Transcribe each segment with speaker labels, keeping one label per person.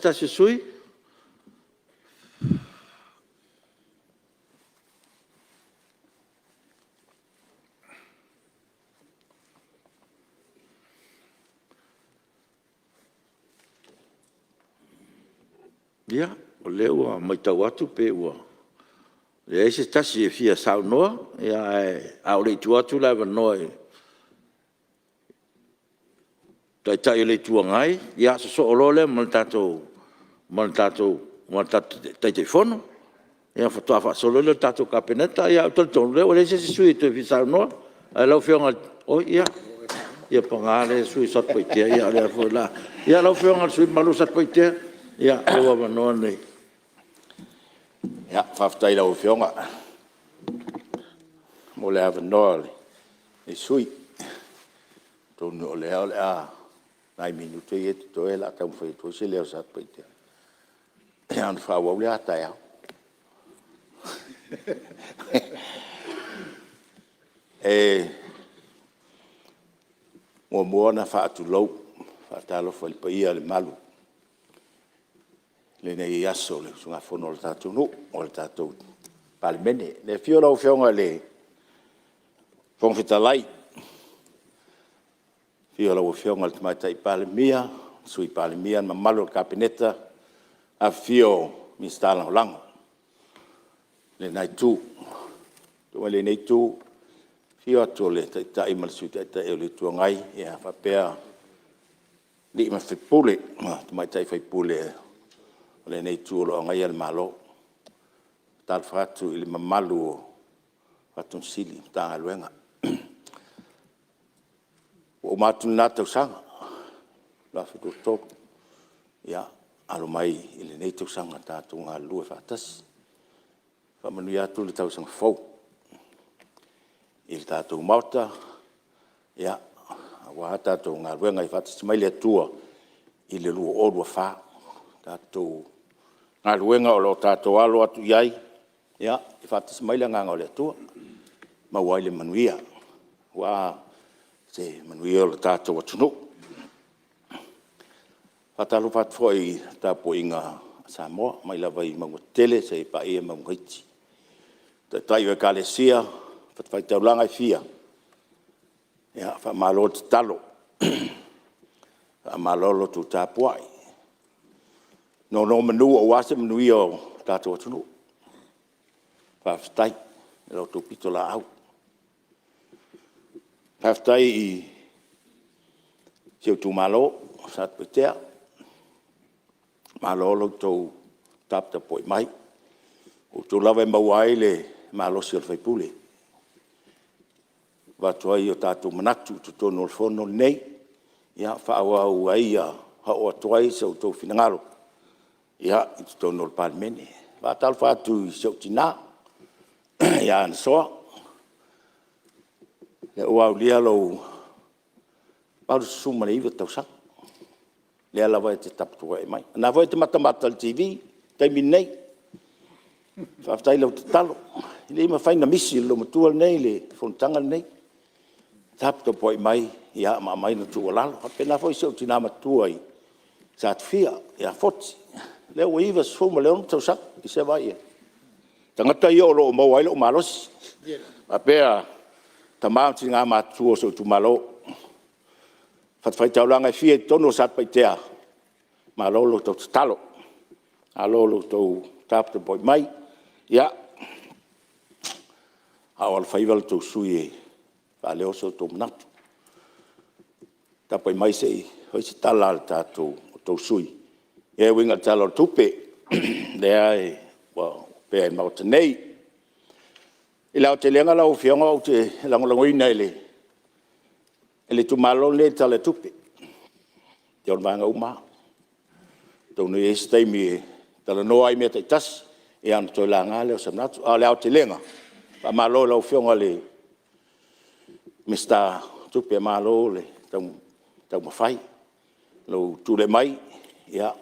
Speaker 1: tasi o sui usufono? Ia, o lea ua matau atu pei ua leai se tasi e fia saunoa, a o le i tuu atu le avanoa i le Taitai o le Itu Agai, ia sosoo loa lea ma le tatou Taitaifono ona faatoa faasolo lea o le tatou Kapeneta. Ae ou te talitonu o lea ua leai se isi sui usufono e toe fia saunoa. Ae lau Afioga i le… Oi ia, paga lea sui usufono o Satupaitea, ia o lea foi o le a… Ia lau Afioga i le sui usufono mamalu mo Satupaitea, lou avanoa lenei.
Speaker 2: Faafetai i lau Afioga mo le avanoa o lenei sui usufono. Atonu o lea o le a nai minute ia e totoe o le a taumafai atu ai se leo o Satupaitea, ia ona faaauau lea a taeao. E muamua ona faatulou ma faatalofa i le paia ma le mamalu i lenei aso o le usugafono a le tatou atunuu po o le tatou Palemene. I le afio o lau Afioga i le Fofoga Fetalai, afio lau Afioga i le Tamaitai Palemia, Sui Palemia ma le mamalu o le Kapeneta, afifio Minisita Lagolago i lena Itu. Liliu mai i lenei Itu, afio atu o le Taitai ma le Sui Taitai o le Itu Agai faapea alii ma tamaitai sui usufono o lenei Itu o lo o agaia le Malo. E faatalofa atu i le mamalu o Ofisa Sili o Pulega o Matagaluega. Ua uma atu lena tausaga 2023, ia alo mai i lenei tausaga tatou galulue faatasi. Faamanuia atu le tausaga fou i le tatou Maota aua tatou galuega ia faatasi mai le Atua i le 2024. Tatou galuega o lo o tatou alo atu i ai, ia faatasi mai le agaga o le Atua, maua ai le manuia aua se manuia o le tatou atunuu. Faatalofa atu foi i le tapuaiga a Samoa mai lava i mauga tetele seia paia mauga iti, Taitai o Ekalesia ma fatafaitaulaga e fia, ia faamalo tatalo, faamalo lo outou tapuai, nonomanu aua se manuia o le tatou atunuu. Faafetai i la outou pitolaau. Faafetai i si ou itumalo o Satupaitea, malo lo outou taputapuai mai. O outou lava e maua ai le malosi o le sui usufono e avatu ai o tatou manatu i totonu o le fono lenei, ia faaauau ai ma oo atu ai so outou finagalo i totonu o le Palemene. E faatalofa atu i si ou tina ia Anasoa, lea ua aulia lou 89 tausaga, lea lava e te taputapuai mai. O lena foi e te matamata i le TV i le taimi lenei. Faafetai i lau tatalo, e le mafai ona misi e le loomatua lenei le fonotaga lenei, taputapuai mai ma aumai le tuualalo. E faapena foi si ou tina matua i Satufia ia Foti, lea ua 96 tausaga. Se i vaai i ai? O tagata ia o lo o maua ai lou malosi, faapea tama ma tina matutua o si ou itumalo o fatafaitaulaga e fia i totonu o Satupaitea, malo lo outou tatalo, malo i lo outou taputapuai mai, a o alofaiva la outou sui usufono e faaleo so outou manatu. Tapuai mai se i fai se tala a lo outou sui usufono e uiga i le Tala o le Tupe lea ua opea i le Maota nei. I le aotelega lau Afioga ou te lagolagoina e le itumalo lenei le Tala o le Tupe i ona vaega uma lava. Atonu e i ai se taimi e talanoa ai i mea taitasi ia ona toe laga lea o se manatu. A o le aotelega, faamalo i lau Afioga i le Minisita o Tupe, malo le taumafai i lou tulai mai, ia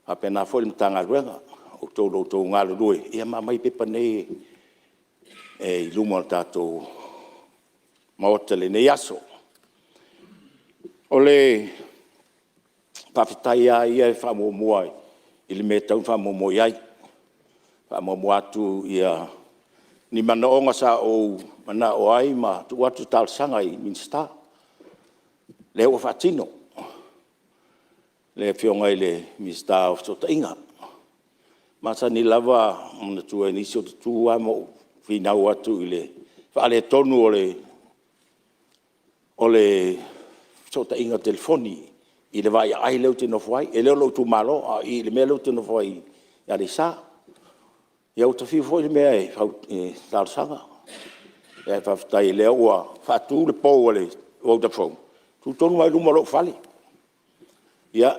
Speaker 2: faapena foi le Matagaluega, o outou o lo o outou galulue ma aumai pepa nei i luma o le tatou Maota i lenei aso. O le Faafetai lava ia e faamuamua i le mea e tatau ona faamuamua i ai. Faamuamua atu ni manaoga sa ou manao ai ma tuu atu talosaga i Minisita, lea ua faatino. Le Afioga i le Minisita o Fesootaiga, e masani lava ona manatua e nisi ou te tu lava ma ou finau atu i le faaletonu o le fesootaiga telefoni i le vaiaai lea ou te nofo ai. E le o lou itumalo, a o i i le mea lea ou te nofo ai i Aleisa. Ia ua ta fiu foi le mea e talosaga, ae faafetai o lea ua faatu le pou a le Vodafone, e tu tonu lava i luma o lou fale. Ia,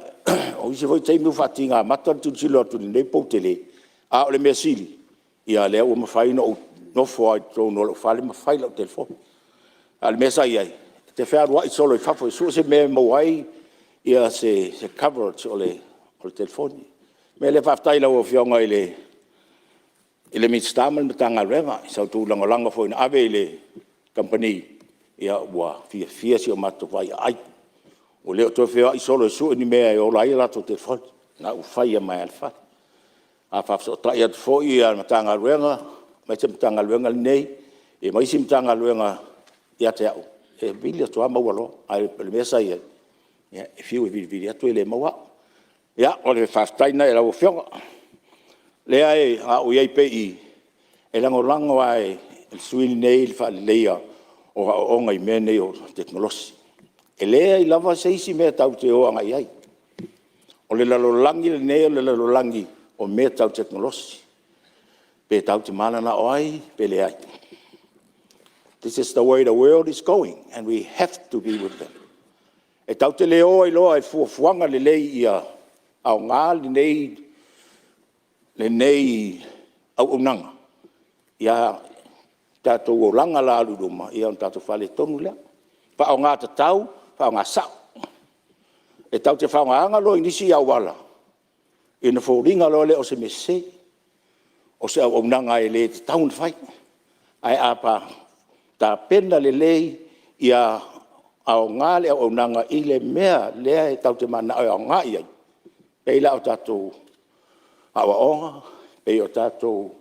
Speaker 2: o isi foi taimi ua faatiga mata le tilotilo atu i lenei pou tele, a o le mea sili o lea ua mafai ona ou nofo lava i totonu o lou fale ma fai lau telefoni. A o le mea sa i ai, ou te fealuai solo i fafo e sue se mea e maua ai se coverage o le telefoni. O le mea lea faafetai i lau Afioga i le Minisita ma le Matagaluega i sa outou lagolago foi na ave i le kamupani, ia ua fiafia si o matou vaiaai, ua le toe feoai solo e sue ni mea e ola ai a latou telefoni, o lena ua fai mai lava i le fale. A faafesootai atu foi le Matagaluega aemaise le Matagaluega lenei ma isi Matagaluega ia te au, e vili atu lava maua loa. Ae o le mea sa i ai, e fiu e vilivili atu e le maua au. Ia, o le faafetai lena i lau Afioga. O lea a o ou i ai pea i i, e lagolago lava e le sui usufono lenei le faaleleia o aoaoga i mea nei o tekonolosi. E leai lava se isi mea tatou te o agai i ai, o le lalolagi lenei o le lalolagi o mea tau tekonolosi, pe tatou te mananao ai pe leai. This is the way the world is going and we have to be with it. E tatou te le o ai loa i fuafuaga lelei ia aoga lenei auaunaga ia tatou olaga la alu i luma, ia ona tatou faaletonu lea. Faaaoga tatau, faaaoga sao. E tatou te faaaogaina loa i nisi auala, ia ona foliga loa lea o se mea sese, o se auaunaga e le tatau ona fai. Ae a tapena lelei ia aoga le auaunaga i le mea lea e tatou te mananao e aoga i ai, e pei la o tatou aoaoga, e pei o tatou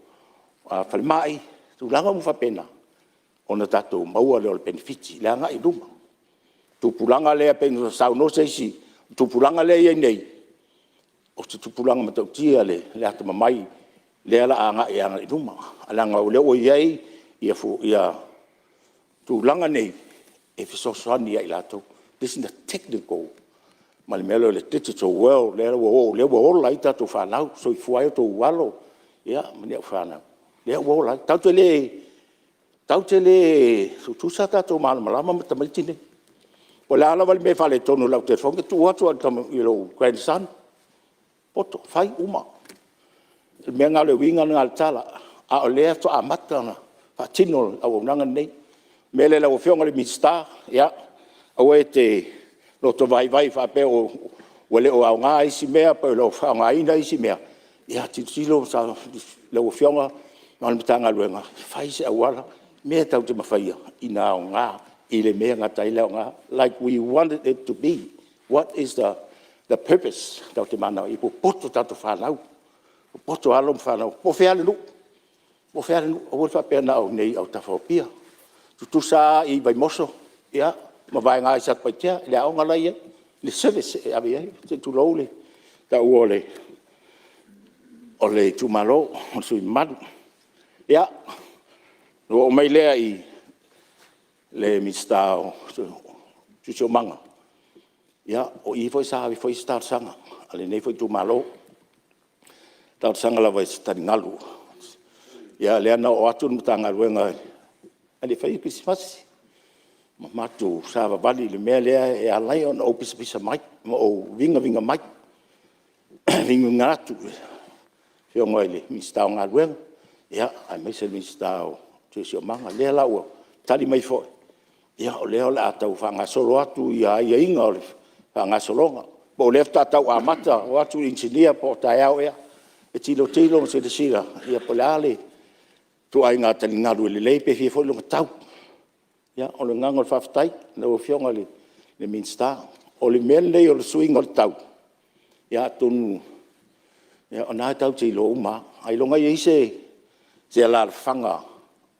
Speaker 2: falemai, tulaga uma faapena, ona tatou maua lea o le penefiti i le agai i luma. O le tupulaga lea pei ona saunoa se isi, o le tupulaga lea e i ai nei, o se tupulaga matautia le atamamai lea o le a agai i luma, leaga o lea ua i ai tulaga nei e fesoasoani ia i latou. This is the technical ma le mea lea o le digital world lea ua ola ai tatou fanau, soifua ai outou alo ma ni au fanau, lea ua ola ai. Tatou te le tutusa tatou malamalama ma tamaiti nei. Po o le a lava le mea e faaletonu o lau telefoni, e tuu atu lava i lou grandson, poto, fai, uma. O le mea lena o le uiga lena o le tala, a o lea faatoa amata ona faatino le auaunaga lenei. O le mea lea lau Afioga i le Minisita, ia aua e te lotovaivai e faapea ua le o aoga isi mea pe le o faaaogaina isi mea, ia tilotilo lau Afioga ma le Matagaluega, fai se auala, mea tatou te mafaia ina ia aoga i le mea e gata ai le aoga, like we wanted it to be. What is the purpose? Tatou te mananao ia popoto tatou fanau, popoto alo ma fanau, po o fea lava le nuu, po o fea lava le nuu. Aua le faapea na o i inei i autafa o Apia. E tutusa lava i Vaimoso ma Vaega i Satupaitea i le aoga la e i ai, le service e ave i ai, se i tulou le taua o le itumalo o le sui usufono mamalu. Ia, ona ou oo mai lea i le Minisita o le Siosiomaga, ia o i foi sa ave foi i ai se talosaga a lenei foi itumalo, talosaga lava i se taligalu. Ia lea na oo atu le Matagaluega a o le i faia le kerisimasi, ma matou savavali i le mea lea e ala ai ona ou pisapisa mai ma ou vigaviga mai, vigaviga atu i le Afioga i le Minisita o Galuega, aemaise le Minisita o le Siosiomaga. O lea la ua tali mai foi, o lea o le a tau faagasolo atu aiaiga o le faagasologa, po o lea faatoa tau amata, o atu inisinia po o taeao ea e tilotilo ma silasila po o le a le ituaiga taligalu e lelei pe fia foi lona tau. Ia, o le agaga o le faafetai i lau Afioga i le Minisita. O le mea lenei o le suiga o le tau, Ia atonu o lena tatou te iloa uma lava, ailoga e i ai se alaalafaga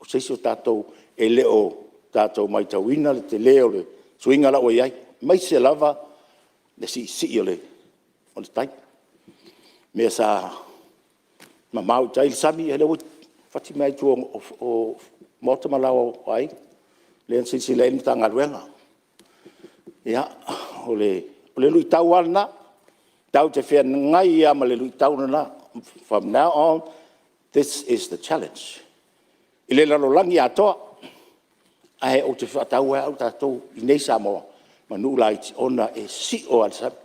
Speaker 2: o se isi o tatou e le o tatou matauina le tele o le suiga la ua i ai, aemaise lava le siisii o le tai. O mea sa mamao i tai le sami, ia lea ua fati mai lava i tua o maota ma laoa o aiga, lea na silasila i ai le Matagaluega. Ia, o le luitau lava lena, tatou te feagai lava ma le luitau lena. From now on, this is the challenge i le lalolagi atoa. Ae ou te faataua e au tatou i inei i Samoa ma nuu laiti ona e sio lava i le sami.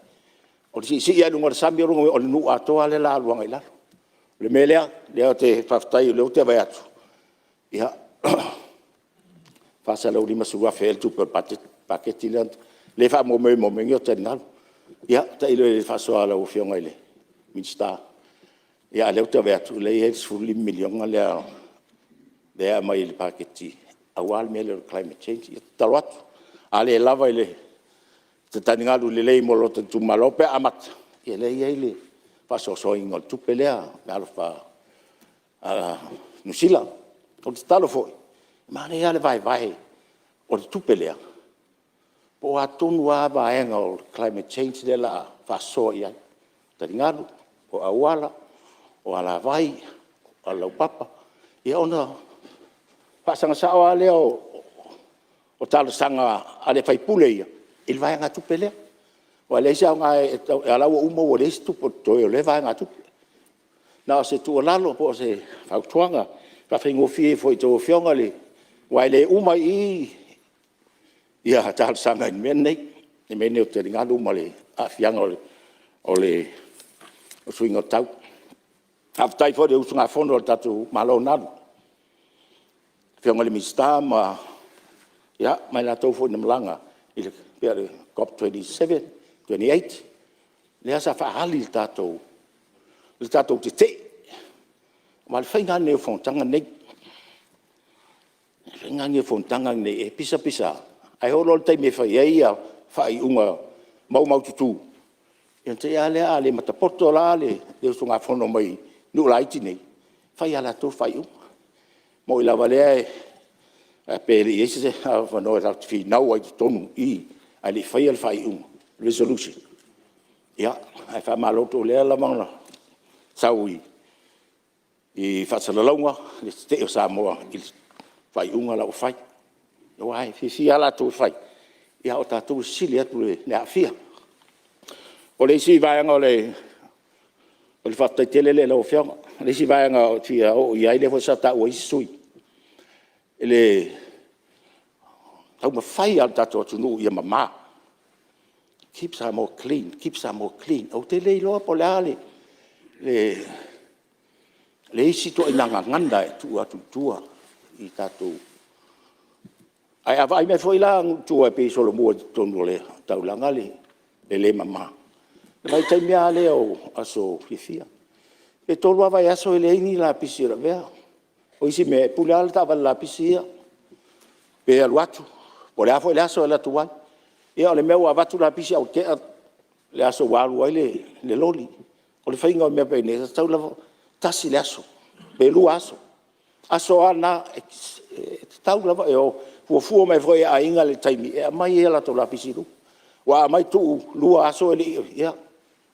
Speaker 2: O le siisii lava i luga o le sami, o lona uiga o le nuu atoa lava lea o le a alu agai i lalo. O le mea lea, ou te faafetai o lea ou te vaai atu, e $450,000 ea le tupe o le paketi lea e faamoemoe mo mea nei o taligalu. Ia tailo i ai i le faasoa a lau Afioga i le Minisita, a o lea ou te vaai atu o lea e i ai le $15 miliona lea e aumai i le paketi aua le mea lea o le climate change. Ia, e tatalo atu, a le lava i se taligalu lelei mo lota itumalo pe a amata, ia o lea e i ai le faasoasoaina o le tupe lea meaalofa a Niu Sila. O le tatalo foi, e manaia lava le vaevae o le tupe lea, po o a tonu lava vaega o le climate change lea o le a faasoa i ai, o taligalu, o auala, o alavai, o auala laupapa, ia ona faasaga sao lava lea o talosaga a le sui usufono ia i le vaegatupe lea. Aua e leai se aoga, a o la e ua uma ua leai se tupe o totoe o lea vaegatupe. Na o se tuualalo po o se fautuaga e faafaigofie ai foi i a outou Afioga, aua e le uma ai i i talosaga i le mea lenei, i mea nei o taligalu ma le aafiaga o le suiga o le tau. Faafetai foi i le usugafono a le tatou Malo na alu, le Afioga i le Minisita ma i latou foi na malaga pei o le COP27, 28, lea sa faaali le tatou tetee. Aua o le faiga lava lenei o fonotaga nei. O le faiga lava lenei o fonotaga nei, e pisa pisa lava, ae oo loa i le taimi e fai ai faaiuga maumaututu, ia ona te i lava lea, a le matapoto la le usugafono mai nuu laiti nei, e fai lava e latou le faaiuga. E moni lava o lea, pe le i i ai se avanoa tatou te finau ai i totonu i i ae le i faia le faaiuga, resolution. Ia, ae faamalo atu o lea lava na sau i faasalalauga le tetee o Samoa i le faaiuga la ua fai. Aua e fiafia lava latou e fai, a o tatou e sili atu le aafia. O le isi vaega o le faafetai tele lea i lau Afioga. O le isi vaega ou te fia oo i ai lea foi sa taua e isi sui usufono, i le taumafai lava o le tatou atunuu ia mama, keep Samoa clean, keep Samoa clean. Ou te le iloa po o le a le isi ituaiga gagana e tuu atu i tua i tatou… Ae a vaai mai foi la nuu i tua pei e solomua i totonu o le taulaga le le mama, i le vaitaimi lava lea o aso fiafia, pe 3 lava vaiaso e leai ni lapisi o le avea. O isi mea, e pule lava le taavale lapisi ia pe alu atu po o le a foi le aso e alu atu ai. Ia o le mea ua avatu lapisi ae ua tea le aso ua alu ai le loli. O le faiga o mea faapenei, e tatau lava ona tasi le aso pe 2 aso. O aso lava na e tatau lava, e fuafua mai foi e aiga le taimi e aumai ai a latou lapisi i luma. Aua a aumai tuu 2 aso e le i… ia, o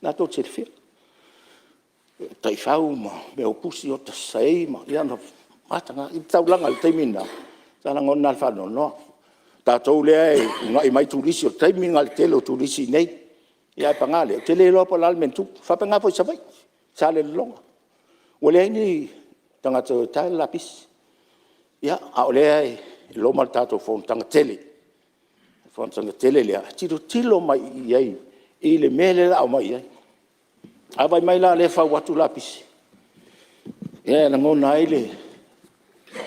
Speaker 2: lena tou te silafia, o taifau ma mea o pusi o saei ma… ia ona mataga lea. I le taulaga i le taimi lena, sa lagona lava le faanoanoa. O tatou lea e uunai mai turisi, o le taimi lena o le tele o turisi i inei, ae paga lea, ou te le iloa po o le a le mea na tupu. E faapena foi i Savaii, i Salelologa, ua leai ni tagata e o e tae le lapisi. Ia, a o lea e loma le tatou fonotaga tele, le fonotaga tele lea, e tilotilo mai i ai i le mea lea o le a omai i ai. A vaai mai la o lea e fau atu lapisi, ia e lagona ai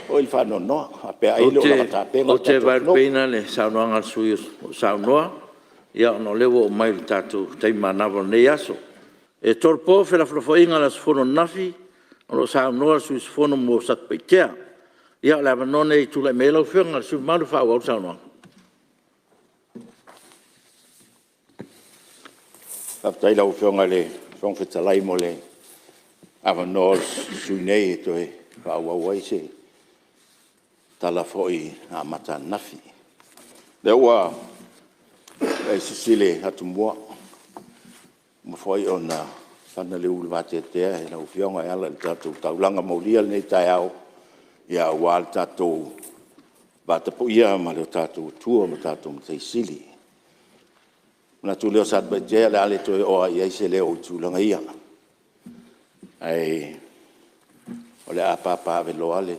Speaker 2: foi le faanoanoa, faapea ai e le o lava tapena le
Speaker 1: Ou te
Speaker 2: tatou atunuu.
Speaker 1: vaelupeina le saunoaga a le sui usufono o lo o saunoa, ona o lea ua oo mai i le tatou taimi manava o lenei aso. E tolopo felafolafoaiga i le aso Fono ananafi o lo o saunoa le sui usufono mo Satupaitea. Ia o le avanoa lenei e tulai mai ai lau Afioga i le sui usufono mamalu e faaauau le saunoaga.
Speaker 2: Faafetai i lau Afioga i le Fofoga Fetalai mo le avanoa o le sui usufono nei e toe faaauau ai se tala foi na amata ananafi. O lea ua e sisi le atumua, ua uma foi ona fana le ulu o le vateatea e lau Afioga e ala i le tatou taulaga molia i lenei taeao aua le tatou vatapuia ma lo tatou Atua lo tatou Matai Sili. Ona manatu lea o Satupaitea o le a le toe oo lava i ai se leo i tulaga ia, ae o le a papaaveloa le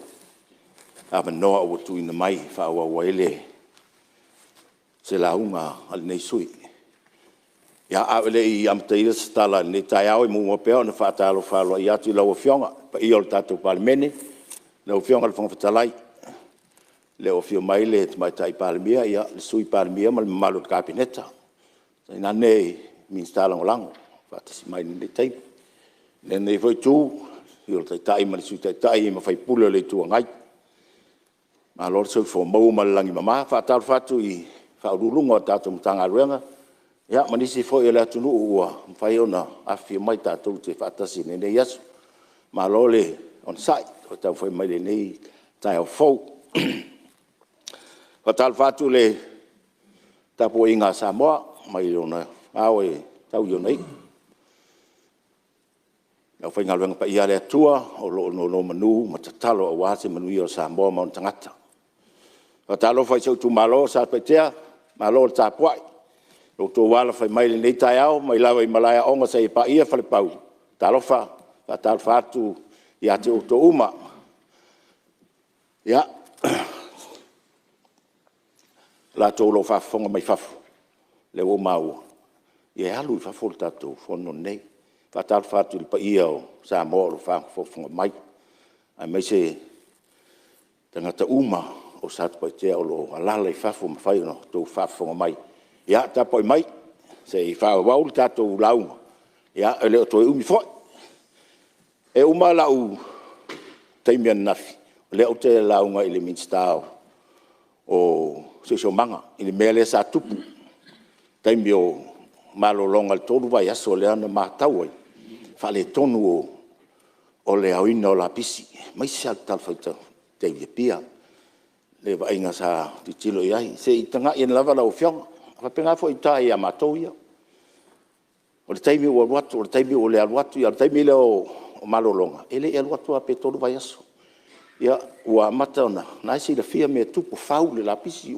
Speaker 2: avanoa ua tuuina mai e faaauau ai se lauga a lenei sui usufono. Ia, a o le i amataina se tala i lenei taeao, e muamua pea ona faatalofa aloaia atu i lau Afioga i le paia o le tatou Palemene, lau Afioga i le Fofoga Fetalai, e le o afio mai le Tamaitai Palemia, le Sui Palemia ma le mamalu o le Kapeneta, tainane Minisita Lagolago ua faatasi mai i lenei taimi. I lenei foi Itu, i le afio o le Taitai ma le Sui Taitai ma sui usufono o le Itu Agai. Malo le soifua maua ma le lagi e mama. E faatalofa atu i Ofisa Sili o Pulega o tatou Matagaluega ma nisi foi o le atunuu ua mafai ona afifio mai tatou te faatasi i lenei aso. Malo le onosai ma le taumafai mai i lenei taeao fou. E faatalofa atu i le tapuaiga a Samoa mai ona ao e tau i ona iu, le aufaigaluega paia a le Atua o lo o nonomanu ma tatalo aua se manuia o Samoa ma ona tagata. E faatalofa i si ou itumalo o Satupaitea, malo le tapuai i lo outou alafai mai i lenei taeao, mai lava i Malaeaoga seia paia Falepau, talofa, e faatalofa atu ia te outou uma. Ia, o latou o lo o faafofoga mai fafo, lea ua ou maua e alu i fafo le tatou fono lenei. E faatalofa atu i le paia o Samoa o lo o faafogafoga mai, aemaise tagata uma o Satupaitea o lo o alaala i fafo o mafai ona outou faafofoga mai. Ia tapuai mai se i faaauau le tatou lauga, e le o toe umi foi. E uma lou taimi ananafi, o lea ou te lauga i le Minisita o le Siosiomaga i le mea lea sa tupu i le taimi o malologa i le 3 vaiaso lea na matau ai, le faaletonu o le aoina o lapisi, aemaise lava le talafatai i Apia i le vaaiga sa tilotilo i ai. Se i tagai ane lava lau Afioga. E faapena foi i uta ia matou ia. O le taimi ua alu atu, o le taimi ua le alu atu, a o le taimi lea o malologa, e le i alu atu lava pe 3 vaiaso. Ia ua amata ona… o lena e silafia mea e tupu, ua fau le lapisi,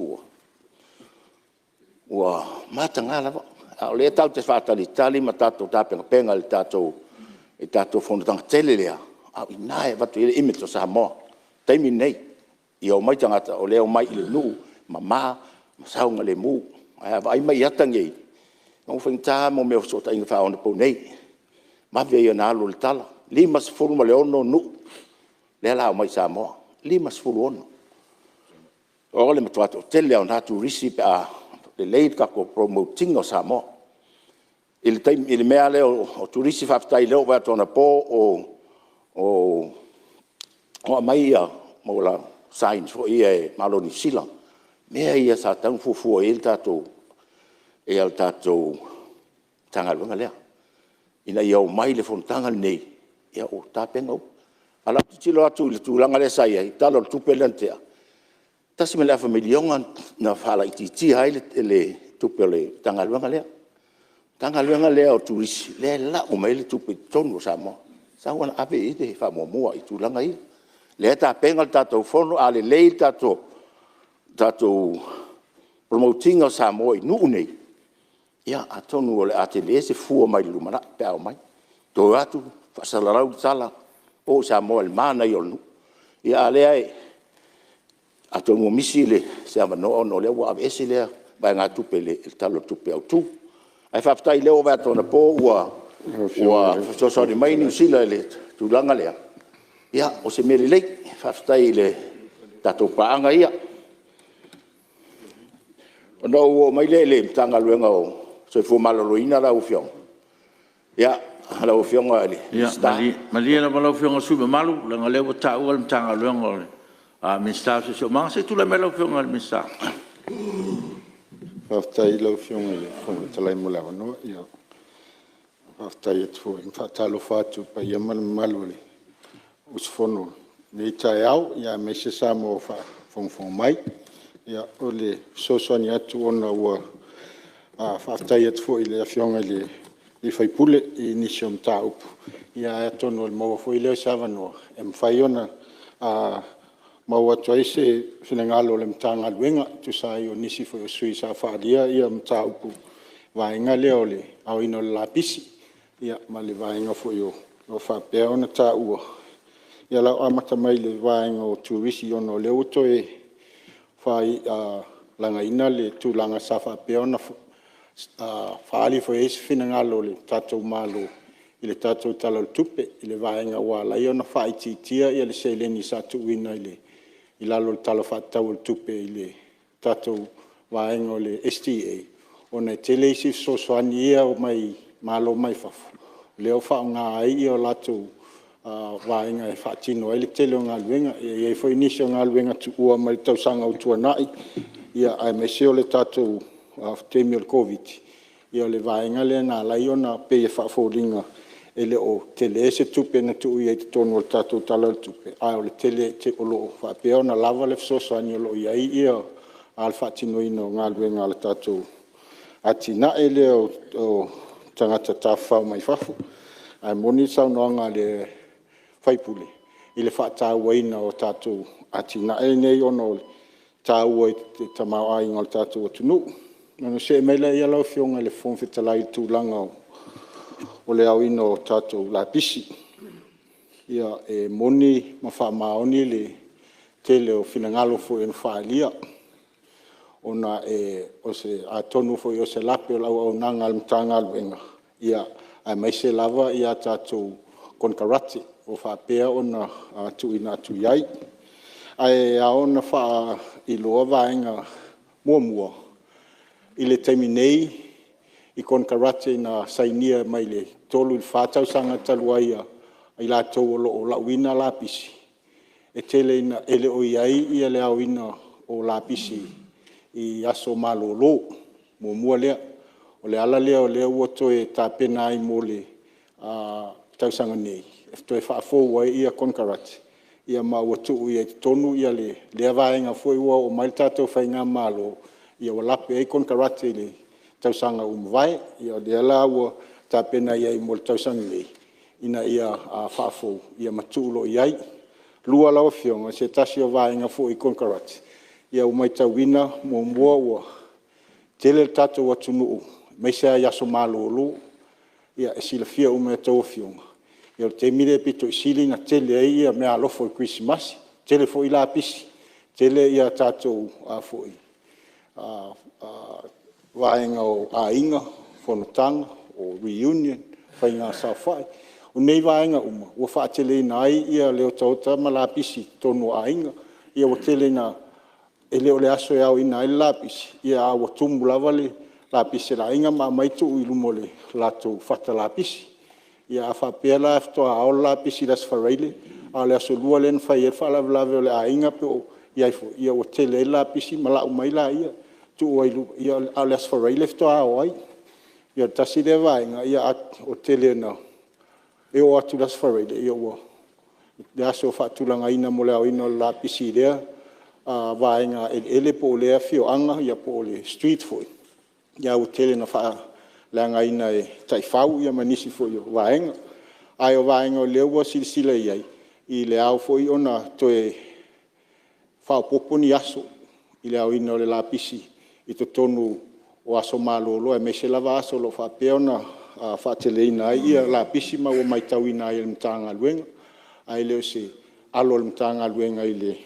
Speaker 2: ua mataga lava. A o lea tatou te faatalitali ma tatou tapenapena i le tatou fonotaga tele lea, a o i ina e avatu ai le image o Samoa i le taimi lenei, ia omai tagata o lea e omai i le nuu mama ma saogalemu. Ae a vaai mai i ata nei, ua faigata mea o fesootaiga faaonaponei, o le vave ia ona alu o le tala. E 56 nuu lea o le a omai i Samoa, e 56. O le matua toatele lava o na turisi pe a lelei le tatou promote ina o Samoa. I le mea lava lea o turisi, faafetai o lea ua ou vaai atu anapo o aumai signs foi ia e le Malo o Niu Sila, mea ia sa tatau ona fuafua i ai le tatou Matagaluega lea, ina ia omai i le fonotaga lenei ua tapena uma. A o lau tilotilo atu i le tulaga lea sa i ai i le Tala o le Tupe lea na tea, e $1.5 miliona na faalaititia ai le tupe a le Matagaluega lea. O le Matagaluega lea o Turisi lea e lau mai ai le tupe i totonu o Samoa, e tatau ona ave i ai le faamuamua i tulaga ia. O lea e tapena le tatou fono, a lelei le tatou promote ina o Samoa i nuu nei, ia atonu o le a tele se fua mai le lumanai pe a omai, toe o atu faasalalau le tala, o i Samoa o le manaia ia o le nuu. A o lea e… atonu ua misi se avanoa ona o lea ua aveese lea vaegatupe i le Tala o le Tupe Autu. Ae faafetai o lea ua ou vaai atu anapo ua fesoasoani mai Niu Sila i le tulaga lea, ia o se mea lelei. Faafetai i tatou paaga ia. Ona ou oo mai lea i le Matagaluega o le Soifua Maloloina lau Afioga, lau Afioga i le Minisita. Ia, malie lava lau Afioga i le sui usufono mamalu leaga o lea ua taua le Matagaluega o le Minisita o le Siosiomaga. Se i tulai mai lau Afioga i le Minisita. Faafetai i lau Afioga i le Fofoga Fetalai mo le avanoa.
Speaker 3: Faafetai atu foi ma faatalofa atu i le paia ma le mamalu o le usufono i lenei taeao, aemaise Samoa o faafogafoga mai. Ia, o le fesoasoani atu ona ua faafetai atu foi i le Afioga i le sui usufono i nisi o mataupu, ae atonu o le maua foi lea o se avanoa e mafai ona maua atu ai se finagalo o le Matagaluega e tusa ai o nisi foi o sui usufono sa faaalia mataupu i le vaega lea o le aoina o le lapisi ma le vaega foi o lo o faapea ona taua. Ia o le a ou amata mai i le vaega o Turisi ona o lea ua toe lagaina le tulaga sa faapea ona faaali foi i ai se finagalo o le tatou Malo i le tatou Tala o le Tupe i le vaega ua ala ai ona faaitiitia le seleni sa tuuina i lalo o le Tala Faatatau o le Tupe i le tatou vaega o le STA, ona e tele isi fesoasoani ia e aumai Malo mai fafo lea ua faaaoga ai latou vaega e faatino ai le tele o galuega. E i ai foi nisi o galuega tuua mai le tausaga ua tuanai, aemaise o le tatou taimi o le Koviti-19, o le vaega lea na ala ai ona pei e faafoliga e le o tele se tupe na tuu i ai i totonu o le tatou Tala o le Tupe, a o le tele o lo o faapea ona lava le fesoasoani o lo o i ai le faatinoina o galuega a le tatou atinae lea o tagata tafafao mai fafo. Ae moni le saunoaga a le sui usufono i le faatauaina o tatou atinae nei ona o le taua i le tamaoaiga o le tatou atunuu. Ona see mai lea lau Afioga i le Fofoga Fetalai i le tulaga o le aoina o tatou lapisi. Ia, e moni ma faamaoni le tele o finagalo foi na faaalia, ona atonu foi o se lape o le auaunaga a le Matagaluega, aemaise lava tatou konekarate o faapea ona tuuina atu i ai. Ae ao ona faailoa vaega. Muamua, i le taimi nei i konekarate na sainia mai le 3 i le 4 tausaga talu ai i i latou o lo o lauina lapisi, e tele ina e le o i ai le aoina o lapisi i aso malolo, muamua lea. O le ala lea o lea ua toe tapena ai mo le tausaga nei e toe faafou ai konekarate, ma ua tuu i ai i totonu lea vaega foi ua oo mai le tatou faigamalo ua lape ai konekarate i le tausaga ua mavae. Ia o lea la ua tapena i ai mo le tausaga nei ina ia faafou ma tuu loa i ai. Lua lau Afioga, o se tasi o vaega foi i konekarate, ua matauina muamua ua tele le tatou atunuu aemaise lava i aso malolo. E silafia uma e a outou afioga, o le taimi lea e pito i sili ona tele ai meaalofa o le kerisimasi, tele foi lapisi, tele tatou vaega o aiga, fonotaga, o reunion, faiga saofai. O nei vaega uma ua faateleina ai le otaota ma lapisi i totonu o aiga. Ia ua tele ina… e le o le aso e aoina ai le lapisi, a ua tumu lava le lapisi a le aiga ma aumai tuu i luma o le latou fata lapisi. Ia a faapea la faatoa ao le lapisi i le Aso Faraile a o le Aso Lua lea na fai ai le faalavelave o le aiga po o i ai foi, ia ua tele ai le lapisi ma lau mai laia tuu ai a o le Aso Faraile faatoa ao ai. Ia tasi lea vaega, ua tele ina… e oo atu i le Aso Faraile le aso faatulagaina mo le aoina o le lapisi i lea vaega eleele po o lea afioaga po o le street foi, a ua tele ina faaleagaina e taifau ma nisi foi o vaega. Ae o vaega o lea ua silasila i ai, i le ao foi ona toe faaopoopo ni aso i le aoina o le lapisi i totonu o aso malolo, aemaise lava aso o lo o faapea ona faateleina ai lapisi ma ua matauina ai e le Matagaluega. Ae le o se alo o le Matagaluega i le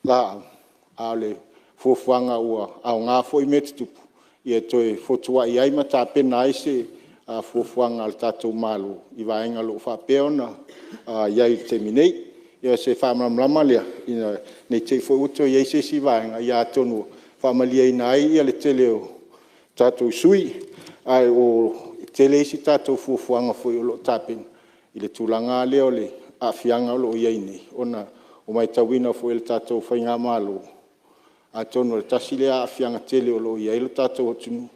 Speaker 3: laau, a o le fuafuaga ua aoga foi mea tutupu e toe fotuai ai ma tapena ai se fuafuaga a le tatou Malo i vaega o lo o faapea ona i ai i le taimi nei. Ia o se faamalamalamaga lea ne i te i foi ua toe i ai se isi vaega, ia atonu e faamalieina ai le tele o tatou sui usufono. Ae ua tele isi tatou fuafuaga foi o lo o tapena i le tulaga lava lea o le aafiaga o lo o i ai nei, ona ua matauina foi e le tatou faigamalo, atonu o le tasi lea aafiaga tele o lo o i ai le tatou atunuu,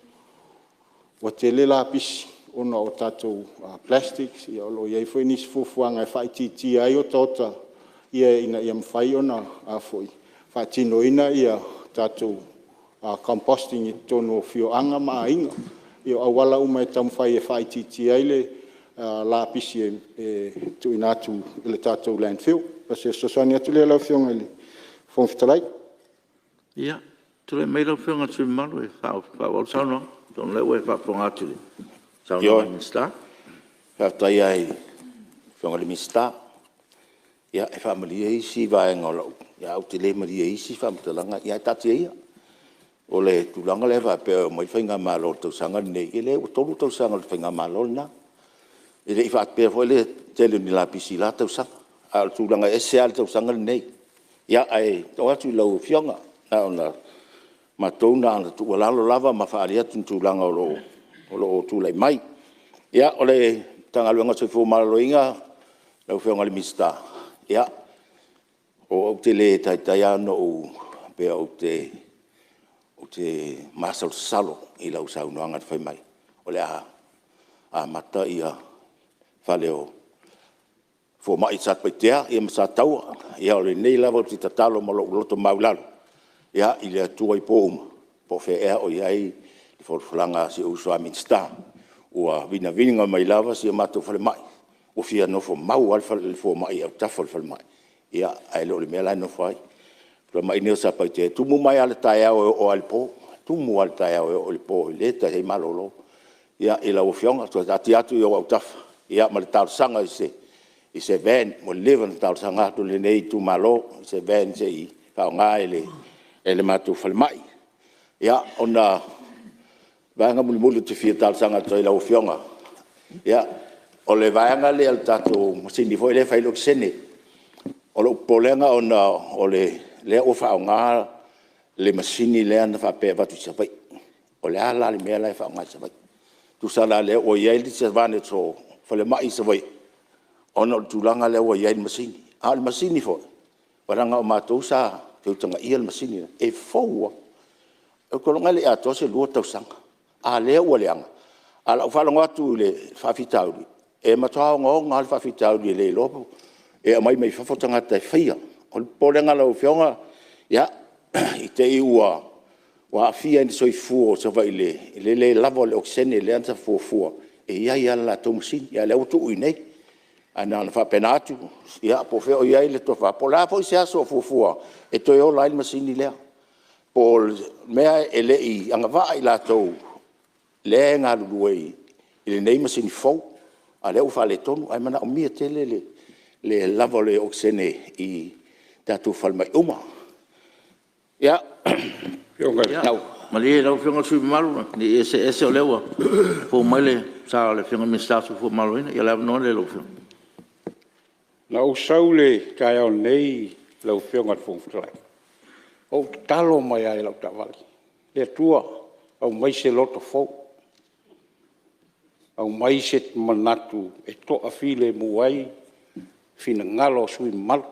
Speaker 3: ua tele lapisi ona o tatou plastics, o lo o i ai foi nisi fuafuaga e faaitiitia ai otaota ina ia mafai ona faatinoina tatou composting i totonu o afioaga ma aiga. Ia o auala uma e taumafai e faaitiitia ai le lapisi e tuuina atu i le tatou landfill. O se fesoasoani atu lea lau Afioga i le Fofoga Fetalai.
Speaker 1: Ia, tulai mai lau Afioga i le sui usufono mamalu e faaauau le saunoaga ona o lea ua e faafofoga atu i le saunoaga a le Minisita.
Speaker 2: Ioe, faafetai lava i lau Afioga i le Minisita. Ia e faamalie isi vaega o lau… ae ou te le malie i isi faamatalaga, ae taatia ia. O le tulaga lea faapea e omai le faigamalo i le tausaga lenei, e leai ua 3 tausaga o le faigamalo lena. E le i faapea foi le tele o ni lapisi i la tausaga, a o le tulaga ese lava le tausaga lenei. Ia ae tuu atu i lau Afioga, o matou na ona tuualalo lava ma faaali atu ni tulaga o lo o tulai mai. Ia, o le Matagaluega o le Soifua Maloloina lau Afioga i le Minisita, ia, ou te le taitai lava ona ou faapea ou te masalosalo i lau saunoaga na fai mai o le a amata fale o fomai i Satupaitea ma Sataua. Ia o lenei lava ou te tatalo ma lou loto maualalo i le Atua i po uma, po o fea ea o i ai le folafolaga a si ou uso a Minisita, ua vinavina mai lava si a matou falemai, ua fia nofomau lava le fomai i autafa o le falemai, ae le o le mea la e nofo ai. O le falemai lenei o Satupaitea, e tumu mai lava i le taeao e oo lava i le po, e tumu lava i le taeao e oo i le po e le taitai malolo. Ia, i lau Afioga, toe taatia atu i ou autafa ma le talosaga i se van ua leva ona talosaga atu lenei itumalo i se van se i faaaoga e le matou falemai. Ia, ona o le vaega mulimuli ou te fia talosaga atu ai i lau Afioga, ia, o le vaega lea o le tatou masini foi lea e fai ai le okesene. O lou popolega ona o lea ua faaaoga le masini lea na faapea e avatu i Savaii. O le a la le mea la e faaaoga i Savaii? Tusa la o lea ua i ai le disadvantage o falemai i Savaii ona o le tulaga lea ua i ai le masini. A o le masini foi, leaga o matou sa feutagaia le masini lea, e fou lava. Ou te iloaina e le i atoa se 2 tausaga, a o lea ua leaga. Ae o lau faalogo atu i le faafitauli, e matua ogaoga lava le faafitauli e le iloa pe aumai mai fafo tagata e faia. O le popolega i lau Afioga, i te i ua aafia ai ni soifua o Savaii i le le lava o le okesene lea sa fuafua e i ai lava le latou masini, a o lea ua tuu i inei. Ae na ona faapena atu, ia po o fea o i ai le tofa, po o le a foi se aso o fuafua e toe ola ai le masini lea, po o le mea e le i agavaa i latou lea e galulue i lenei masini fou, a o lea ua faaletonu, ae manaomia tele le lava o le okesene i tatou falemai uma. Ia,
Speaker 1: Malie lau Afioga i le sui usufono mamalu ne i e see ese o lea ua fou mai le sa o le Afioga i le Minisita o le Soifua Maloloina. Ia o le avanoa lenei i lau Afioga.
Speaker 4: Na ou sau i le taeao nei lau Afioga i le Fofoga Fetalai, na ou tatalo mai lava i lau taavale, le Atua, aumai se loto fou, aumai se manatu e toafilemu ai finagalo o sui usufono mamalu.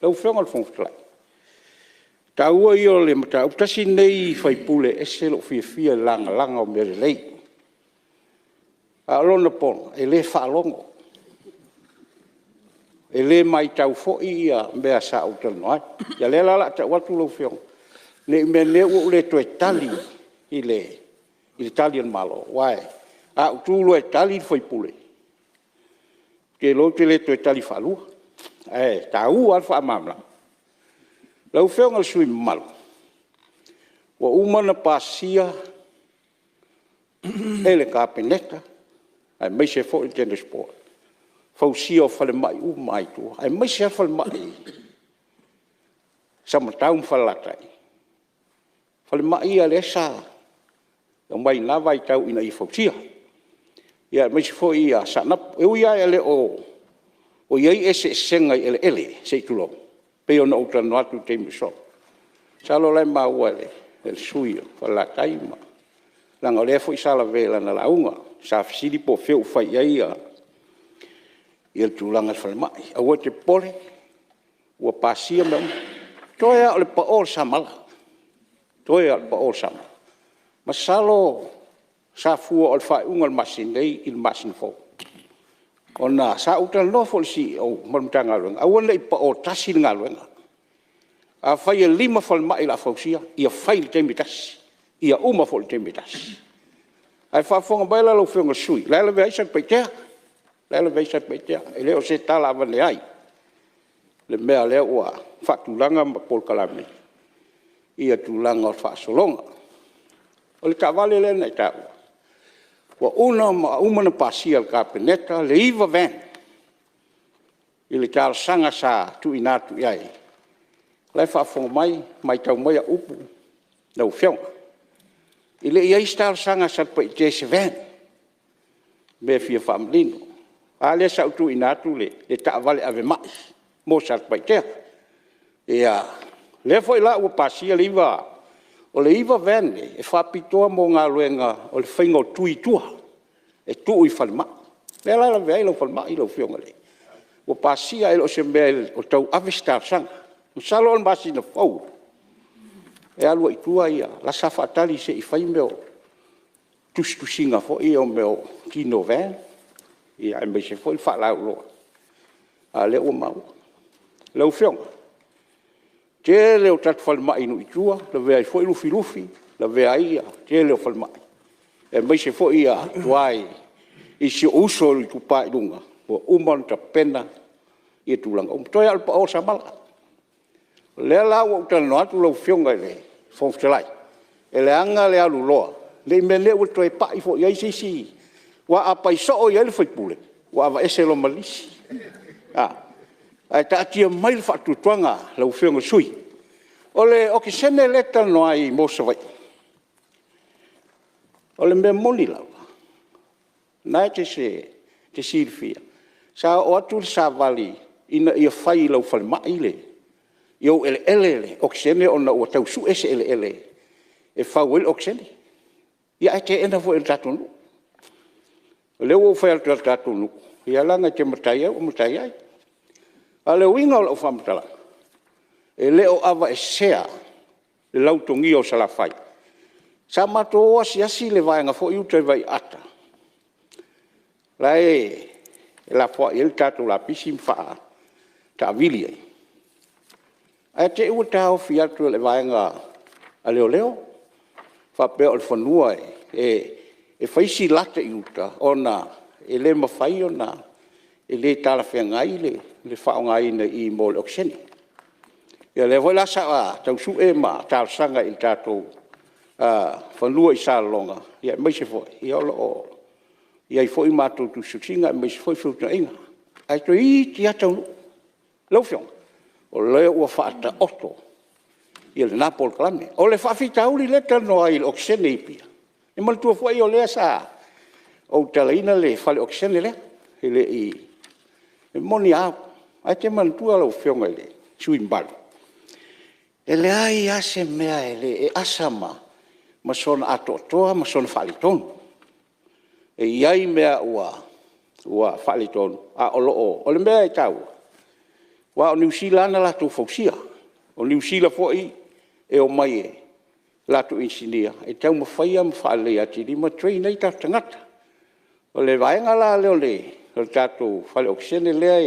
Speaker 4: Lau Afioga i le Fofoga Fetalai, o le taua ia o le mataupu. Tasi lenei sui usufono e ese lou fiafia i le lagalaga o mea lelei, a o lona pona, e le faalogo, e le matau foi mea sa ou talanoa ai. Ia o lea la o le a tau atu lau Afioga, ne i meaane ua ou le toe tali i le Tali a le Malo, aua a ou tu loa e tali le sui usufono, ou te iloa ou te le toe tali faalua, ae taua lava le faamalamalama. Lau Afioga i le sui usufono mamalu, ua uma ona pasia e le Kapeneta aemaise foi le tenders board le fausia o falemai uma lava i tua, aemaise lava falemai i Samatau ma Falelatai. O falemai ia lea sa aumai i na vaitau ina ia fausia, aemaise foi Saanapu. E ui lava e le o i ai eseesega i eleele se i tulou, pei ona ou talanoa atu i le taimi ua sola. Masalo o la e maua e le sui usufono o Falelatai, leaga o lea foi sa lavea i lana lauga, sa fesili po o fea ua fai i ai le tulaga i le falemai. Aua e te popole, ua pasia mea uma, toe lava o le pao o le samala, toe lava o le pao o le samala. Masalo Sa fua o le faaiuga o le masina nei i le masina fou. Ona sa ou talanoa foi i le Ofisa Sili o Pulega ma le Matagaluega, aua ne i pao tasi le galuega. Afai e 5 falemai o le a fausia, ia fai i le taimi e tasi, ia uma foi i le taimi e tasi. Ae faafofoga mai la lau Afioga i le sui usufono, o la e lavea ai Satupaitea, o la e lavea ai Satupaitea. E le o se tala avane ai le mea o lea ua faatulaga ma polokalame ia tulaga o le faasologa. O le taavale lea na e taua, ua uma ona pasia e le Kapeneta le 9 van i le talosaga sa tuuina atu i ai. O la e faafofoga mai ma maitau mai au upu lau Afioga. E le i i ai se talosaga a Satupaitea i se van, o le mea e fia faamanino. A lea sa ou tuuina atu le taavale ave mai mo Satupaitea. Ia, lea foi la ua pasia le 9, o le 9 van lenei, e faapitoa mo galuega o le faiga o tui i tua e tuu i falemai. Lea la e lavea ai lau falemai lau Afioga i le… Ua pasia, e le o se mea o tau ave se talosaga. Masalo o le masina fou e alu ai i tua la e sa faatali se i fai mea o tusitusiga foi ia o mea o tino o van, aemaise foi le faalauiloa, a o lea ua maua. Lau Afioga, tele o tatou falemai i nuu i tua, lavea ai foi Lufilufi, lavea ai le tele o falemai, aemaise foi tua i si ou uso i le Itupa i Luga, ua uma ona tapena tulaga uma, toe lava o le pao o le samala. O lea la ua ou talanoa atu lau Afioga i le Fofoga Fetalai, e leaga le aluloa, ne i meaane ua toe pai foi i ai se isi, aua a pai soo i ai le sui usufono, ua aveese loa ma le lisi. Ae taatia mai le faatuatuaga i lau Afioga i le sui usufono. O le okesene lea e te talanoa ai mo Savaii, o le mea moni lava, o lena e te silafia, sa oo atu le savali ina ia fai i lau falemai i ou eleele le okesene ona ua tau sue se eleele e fau ai le okesene, ae teena foi e le tatou nuu. O lea ua ou fai atu o le tatou nuu, ia leaga e te matai ai ou matai ai. A o le uiga o lau faamatalaga, e le o aveesea le lautogia o Salafai. Sa matou o asiasi le vaega foi lea i uta i Vaiaata la e lafoai ai le tatou lapisi ma faataavili ai, ae te i ua taofi atu e le vaega a leoleo, faapea o le fanua e fai si lata i uta ona e le mafai ona, e le talafeagai le faaaogaina i i mo le okesene. Ia lea foi la sa tau sue ma talosaga i le tatou fanua i Salelologa, aemaise foi o lo o i ai foi matou tusitusiga aemaise foi feutanaiga, ae toeitiiti lava taunuu. Lau Afioga, o lea ua faataoto lena polokalame. O le faafitauli lea e te talanoa ai i le okesene i Apia, ia manatua foi o lea sa ou tatalaina le fale okesene lea, e le i… E moni lava au, ae te manatua lau Afioga i le sui usufono mamalu, e leai lava se mea e asa ma sona atoatoa ma sona faaletonu. E i ai mea ua faaletonu, a o lo o… O le mea e taua, aua o Niu Sila lava na latou fausia, o Niu Sila foi e omai i latou inisinia e taumafaia ma faaleleia atili ma train ai tatou tagata. O le vaega la lea o le tatou fale okesene lea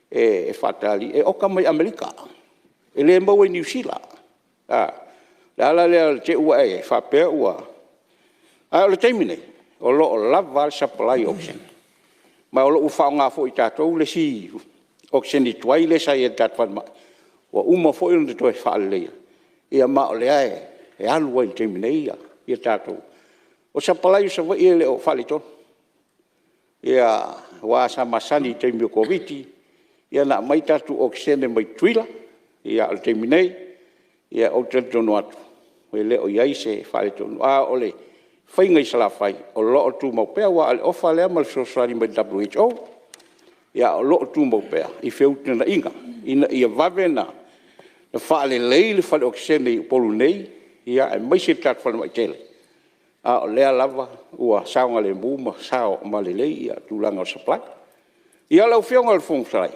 Speaker 4: e faatali, e oka mai Amerika, e le maua i Niu Sila. O le ala lea i te i ua e faapea ua… A o le taimi lenei, o lo o lava a le sapalai o okesene, ma o lo o ua faaaoga foi e tatou le isi okesene tuai lea sa i ai i le tatou falemai, ua uma foi ona toe faaleleia, ma o lea e alu ai i le taimi nei tatou… O le sapalai i Savaii e le o faaletonu, aua sa masani i taimi o le Koviti-19 ona aumai tatou okesene mai Tutuila, a o le taimi nei, ou te talitonu atu e le o i ai se faaletonu. A o le faiga i Salafai, o lo o tumau pea, aua o le ofa lea ma le fesoasoani mai le WHO, o lo o tumau pea i feutagaiga ina ia vave ona faalelei le fale okesene i Upolu nei, aemaise le tatou falemai tele, a o lea lava ua saogalemu ma lelei tulaga o le supply. Ia, lau Afioga i le Fofoga Fetalai,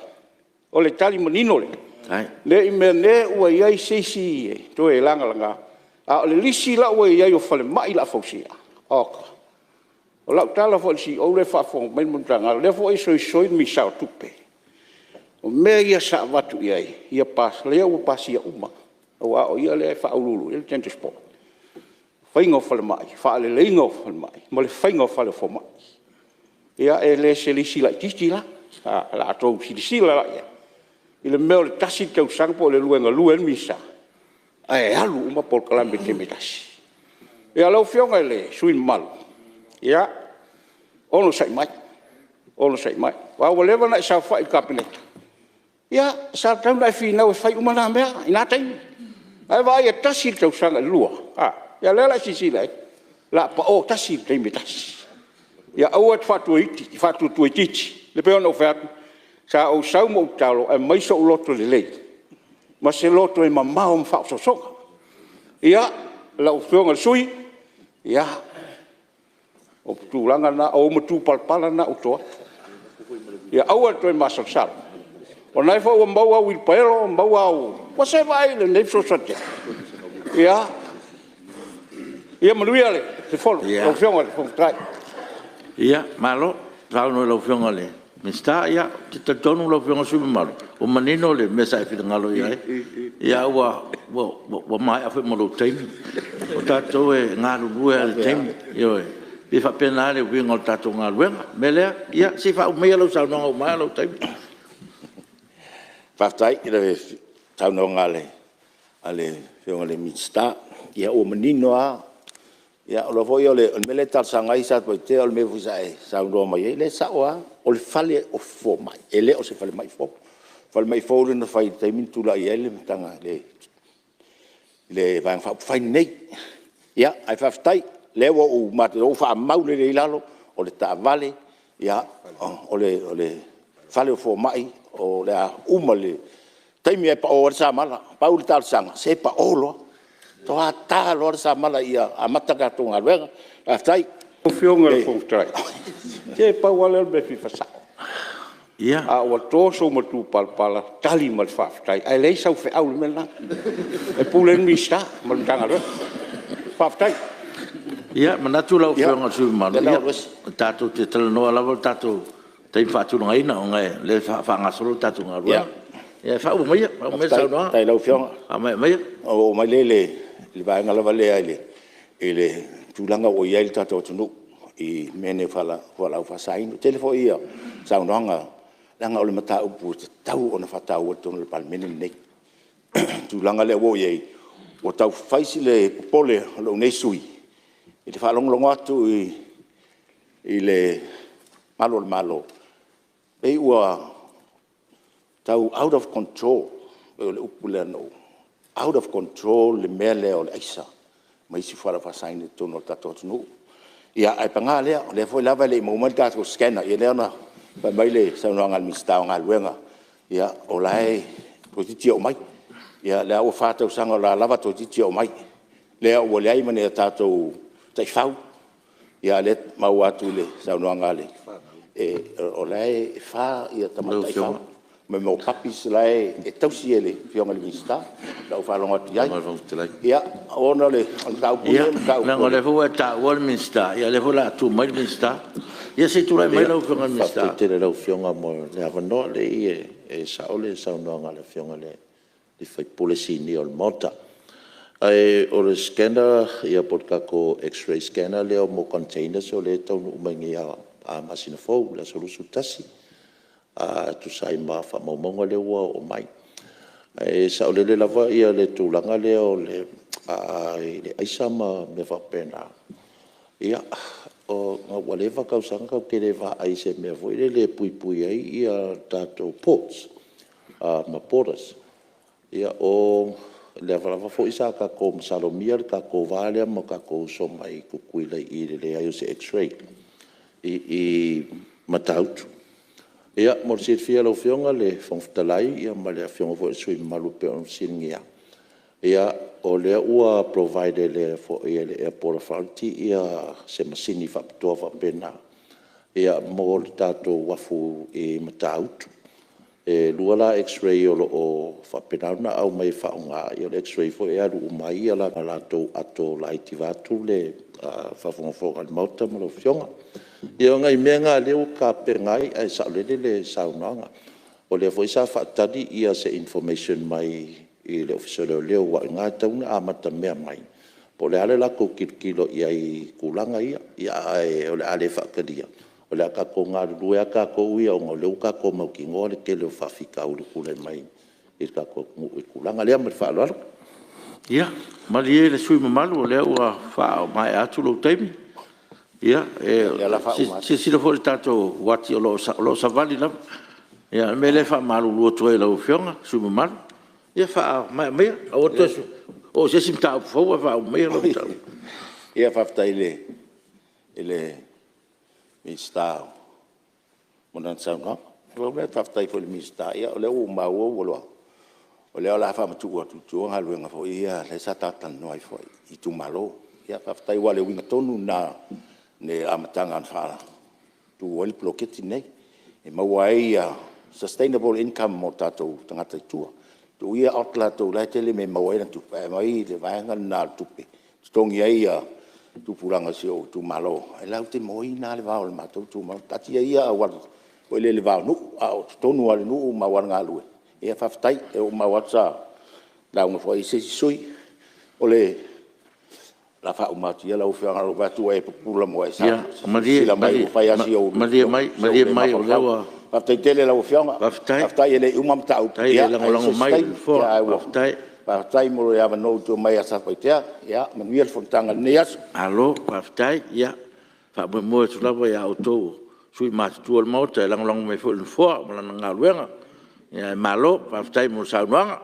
Speaker 4: o le tali manino lea, ne i meaane ua i ai se isi e toe lagalaga, a o le lisi la ua i ai o falemai o le a fausia, oka. O lau tala foi i le CEO lea e faafofoga mai ma le Matagaluega, o lea foi e soisoi le Minisita o Tupe, o mea ia sa avatu i ai, lea ua pasia uma, aua o ia lea e faauluulu i ai le tenders board, faiga o falemai, faaleleiga o falemai, ma le faiga o fale o fomai. Ia e le o se lisi laitiiti la. O le a outou silasila la i ai i le mea o le tasi le tausaga po o le lua e galue ai le Minisita, ae alu uma polokalame i le taimi e tasi. Ia lau Afioga i le sui usufono mamalu, ia, onosai mai, onosai mai, aua ua leva ona e saofai i le Kapeneta, ia, sa tatau ona e finau e fai uma na mea i na taimi. Ae vaai e tasi le tausaga i le lua, a o lea o le a e silasila i ai, o le a pao tasi i le taimi e tasi. Ia aua e te faatuatua itiiti, e pei ona ou fai atu, sa ou sau ma ou tatalo e aumai sou loto lelei ma se loto e mamao ma faaosoosoga. Ia, lau Afioga i le sui usufono, ia, o tulaga na, o ou matupalapala na ua to atu. Ia aua e te toe masalosalo, o lena foi ua maua au uilipaelo maua au… Ua se i vaai i ai i lenei fesoasoani tele? Ia manuia le Fono lau Afioga i le Fofoga Fetalai. Ia, malo saunoa i lau Afioga i le Minisita. Ou te talitonu lau Afioga i le sui usufono mamalu, ua manino le mea sa e finagalo i ai, a ua maea foi ma lou taimi. O tatou e galulue lava i le taimi, ioe. E pei e faapena le uiga o le tatou galuega. O le mea lea, ia se i faauma maia lau saunoaga ua maea lou taimi.
Speaker 2: Faafetai i le saunoaga a le Afioga i le Minisita, ia ua manino lava. Iloa foi o le mea lea e talosaga ai Satupaitea o le mea foi sa e saunoa mai ai, o lea e sao lava, o le fale o fomai, e le o se falemai fou. O le falemai fou lea na fai i le taimi na tulai ai le Vaega Faaupufai lenei. Ia, ae faafetai, o lea ua faamau lelei i lalo, o le taavale, o le fale o fomai, o le a uma i le taimi lava e pao ai le samala. Pau le talosaga, se pao loa, matua ta loa le samala ia amata le tatou galuega. Faafetai.
Speaker 4: Lau Afioga i le Fofoga Fetalai, se pau lava lea o le mea e fia faasao. A ua to sou matupalapala, tali ma le faafetai, ae leai sau feau i le mea lena. E pule ai le Minisita ma le Matagaluega. Faafetai.
Speaker 1: Ia, e manatu lau Afioga i le sui usufono mamalu, tatou te talanoa lava i le tatou taimi faatulagaina ona o lea e faagasolo le tatou galuega. Ae faauma maia le saunoaga.
Speaker 2: Faafetai i lau Afioga.
Speaker 1: Faamaea maia.
Speaker 2: Ona ou oo mai lea i le vaega lava lea i le tulaga ua i ai le tatou atunuu i mea nei o fualaau faasaina. E tele foi saunoaga, leaga o le mataupu e tatau ona faataua i totonu o le Palemene lenei. I le tulaga lea ua i ai, ua tau fai si popole o lou nei sui usufono i le faalogologo atu i le malu o le Malo, e pei ua tau out of control, pei o le upu lea na ou… out of control le mea lea o le aisa ma isi fualaau faasaina i totonu o le tatou atunuu. Ae paga lea, o lea foi lava e le i maua mai le tatou scanner, ia lea na fai mai le saunoaga a le Minisita o Galuega, o la e toeitiiti oo mai. Ia o lea ua fa tausaga o la e lava toeitiiti oo mai, lea ua leai ma ni a tatou taifau, a o lea e maua atu i le saunoaga a le… o la e fa tamai taifau, mea o puppies la e tausi e le Afioga i le Minisita i lau faalogo atu i ai. Ia, ona o le mataupu lea…
Speaker 1: Ia, leaga o lea foi ua e taua le Minisita, ia o lea foi o le a tulai mai le Minisita. Ia se i tulai mai lau Afioga i le Minisita. Faafetai tele i lau Afioga mo le avanoa. Leai e sao le saunoaga a le Afioga i le sui usufono sinia o le Maota. Ae o le scanner po o le tatou x-ray scanner lea mo containers o lea e taunuu mai nei ia masina fou i le aso 21 e tusa ai ma faamaumauga lea ua oo mai. Ae saolele lava le tulaga lea i le aisa ma mea faapena, ia, ua leva tausaga tatou te le vaai i se mea foi lele e puipui ai tatou ports ma borders. O lea lava foi sa tatou masalomia le tatou va lea ma tatou uso mai Tutuila i le leai o se x-ray i Matautu. Ia mo le silafia e lau Afioga i le Fofoga Fetalai ma le Afioga foi i le sui usufono mamalu pei ona fesiligia, o lea ua provide e le Airport Authority se masini faapitoa faapena mo le tatou uafu i Matautu.
Speaker 5: E 2 la x-ray o lo o faapena ona aumai e faaaoga, o le x-ray foi e alu uma ai latou ato laiti vaeatu le faafogafoga a le Maota ma lau Afioga. Ia o nai mea na o lea ua tapena ai, ae saolele le saunoaga. O lea foi sa faatali se information mai le Ofisa o Leoleo aua o i ina e tatau ona amatamea mai, po o le a le latou tilotilo i ai i tulaga ia. Ae o le a le faatalia, o le a tatou galulue lava tatou ia ona o lea ua tatou mautinoa le tele o faafitauli e tulai mai i le tatou atunuu i le tulaga lea. Ma le faaaloalo.
Speaker 1: Ia, malie le sui usufono mamalu o lea ua faamaea atu lou taimi. Ia, silasila foi i le tatou uati o lo o savali lava. O le mea lea e faamalulu atu ai i lau Afioga i le sui usufono mamalu, ia faamaea maia, aua le toe oo i se isi mataupu fou ae faauma maia lau mataupu.
Speaker 2: Ia faafetai i le Minisita mo lana saunoaga. Faafetai foi i le Minisita, o lea ua ou maua o lea o le a faamatuu atu i tua galuega foi ia lea sa ta talanoa ai foi i itumalo. Faafetai aua o le uiga tonu lena o le amataga na faatu ai le poloketi lenei, e maua ai sustainable income mo tatou tagata i tua. Tuu ia aoct latou la e tele mea e maua ai tupe, ae aumai le vaega lena o le tupe e totogi ai tupulaga o si ou itumalo e latou te moaina lava le vao o le matou itumalo. Taatia ia auala foi lele i le va o nuu, a o totonu lava o le nuu ma auala galue, ia faafetai. Lea ua ou maua atu sa lauga foi se isi sui usufono. O le a faauma atu ia lau Afioga, ua ou vaai atu ua e pupula ma ua e silasila mai ua fai lava si ou
Speaker 1: Malie mai, o lea ua…
Speaker 2: Faafetai tele i lau Afioga,
Speaker 1: Faafetai
Speaker 2: faafetai e le i uma mataupu,
Speaker 1: le
Speaker 2: ae i ai
Speaker 1: lagolago
Speaker 2: se isi
Speaker 1: mai i le
Speaker 2: taimi.
Speaker 1: Nofoa. Faafetai.
Speaker 2: Faafetai mo le avanoa ua tuu mai ia Satupaitea. Ia manuia le fonotaga i lenei aso.
Speaker 1: Malo faafetai. Ia, faamoemoe atu lava ia outou o sui usufono matutua o le Maota e lagolago mai foi i le Nofoa ma lana galuega. Ae malo faafetai mo le saunoaga.